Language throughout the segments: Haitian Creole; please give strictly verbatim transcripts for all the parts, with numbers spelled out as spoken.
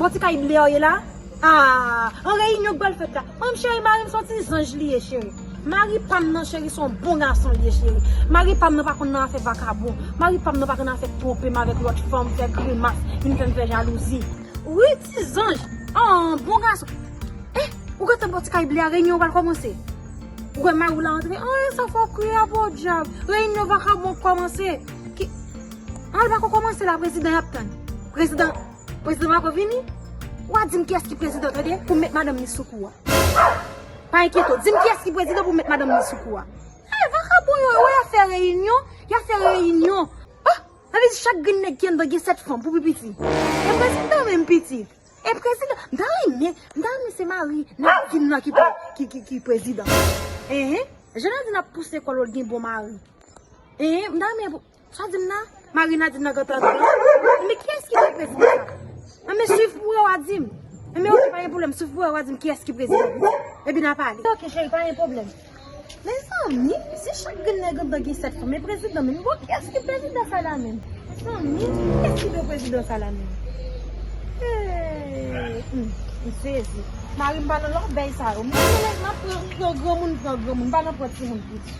Bon ti kay ble a w ye la? Ah, an reyinyon k pral fèt la. Manm cheri, mari m se yon ti zanj li ye, cheri. Mari pa m nan, cheri, se yon bon gason li ye, cheri. Mari pa m nan pa konn nan afè vakabon. Mari pa m nan pa konn nan afè twonpe m avèk lòt fanm, fè grimas, vin fè m fè jalouzi. Wi, ti zanj. Ah, bon gason. Eh, ou gentan bò ti kay ble a, reyinyon pral kòmanse. Ou wè mari w la antre? Ah, sa fè w kriye a podyab. Reyinyon vakabon kòmanse. Ki, al pako kòmanse la, prezidan y ap tann. Prezidan, prezidan pako vini? W a di m kiyès ki prezidan, tande, pou m met madanm li sou kou a. Pa enkyete w, di m kiyès ki prezidan pou m met madanm li sou kou a. Eh, vakabon yo, yo, y ap fè reyinyon, y ap fè reyinyon. Oh, sa vle di chak grenn nèg ki anndan gen sèt fanm pou pi piti. E prezidan menm pitit. E prezidan, m ta renmen, m ta renmen se mari Nadine nan ki pre-, ki, ki, ki prezidan. Enhen, jan Nadine ap pouse kò l, l gen bon mari. Enhen, m ta renmen pou, sa di m nan, mari Nadine nan gentan antre. Men kiyès ki vle prezidan sa? Nan men swiv pou wè w a di m. Men oke, pa gen pwoblèm, swiv pou wè w a di m kiyès ki prezidan. Epi n a pale. Oke, cheri, pa gen pwoblèm. Mezanmi, si chak grenn nèg anndan gen sèt fanm, e prezidan menm, bon, kiyès ki prezidan sa la menm? Mezanmi, kiyès ki dwe prezidan sa la menm? Eh, hmm, m sezi. Mari m pa nan lòbèy sa yo. Mwen, mwen, m ap pran, pran granmoun, pran granmoun, m pa nan pran timoun piti.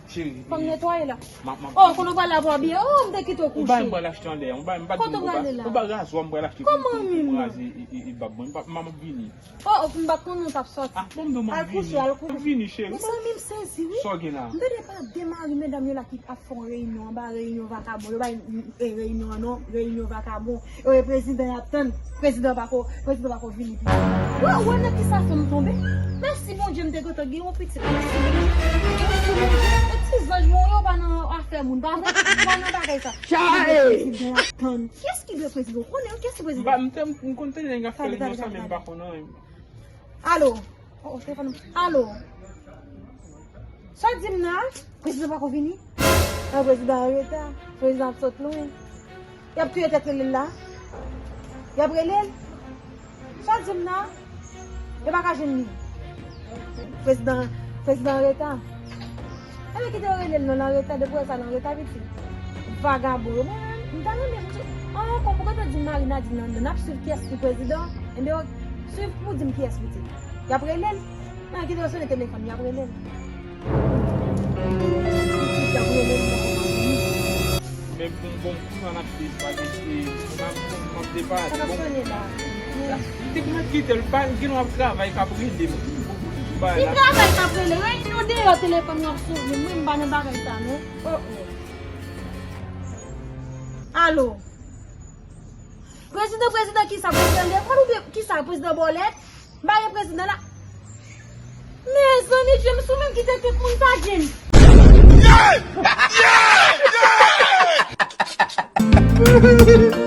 Cheri, fò m netwaye la. M ap, m ap. Oh, kote w pral la pou abiye? Oh, m te kite w kouche. Ou bay m pral achte anlè. Ou bay m pa di ou ba, ou ba razwa m pral achte pou, pou, pou m raze e, e, e bab mwen. M pa, m ap vini. Oh, oh, m pa t konnen w t ap sòti. Ah, bon, m di w m ap vini. Al kouche, al kouche. M ap vini, cheri. Mezanmi, m sezi, wi. Sa w gen la? M tande pa de mari medam yo la ki ap fè yon reyinyon anba, reyinyon vakabon. Yo bay, e, reyinyon an non, reyinyon vakabon. Yo, e prezidan y ap tann. Prezidan pako, prezidan pako vini piti. Wè, wè nan kisa fanm tonbe? Mèsi Bondye, m te gentan gen yon pitit. Mèsi Bondye. Mèsi Bondye. E ti zanj mwen yo pa nan afè moun, pa vre? Pa nan bagay sa. Prezidan y ap tann. Kiyès ki dwe prezidan? Ou konnen kiyès ki prezidan? M pa, m te, m konn tande nèg ap fè reyinyon sa, men m pa konn anyen. Alo? Oh, oh, telefòn nan. Alo? Sa w di m nan? Prezidan pako vini? Nan prezidan an reta. Prezidan ap sot lwen. Y ap touye tèt rele l la. Y ap rele l. Sa w di m nan? Yo pa ka jwenn li. Prezidan, prezidan an reta. Ebyen kite yo rele l non, l an reta, depi w wè sa l an reta pitit. Vagabon yo, mwen menm, m ta renmen pou, an, kòm ou gentan di m mari Nadine nan, n ap swiv kiyès ki prezidan, ebyen, swiv pou di m kiyès pitit. Y ap rele l. Nan, kite yo sone telefòn, y ap rele l. Pitit, y ap rele l, nan kòman vini. Men bon, bon, m pran n achte espageti, m ap, m ap depase. Sa k ap sone la? Te konn ap kite l, pa gen lè w ap travay, k ap rele m. Ki travay k ap rele? Reyinyon deyò, telefòn nan ap sone, mwen m pa nan bagay sa non. Oh, oh. Alo? Prezidan, prezidan kisa? Prezidan lekòl oubyen kisa? Prezidan bòlèt? M pa gen prezidan la. Mezanmi, James, ou menm kite tout moun sa, James. Yeah! Yeah! Yeah!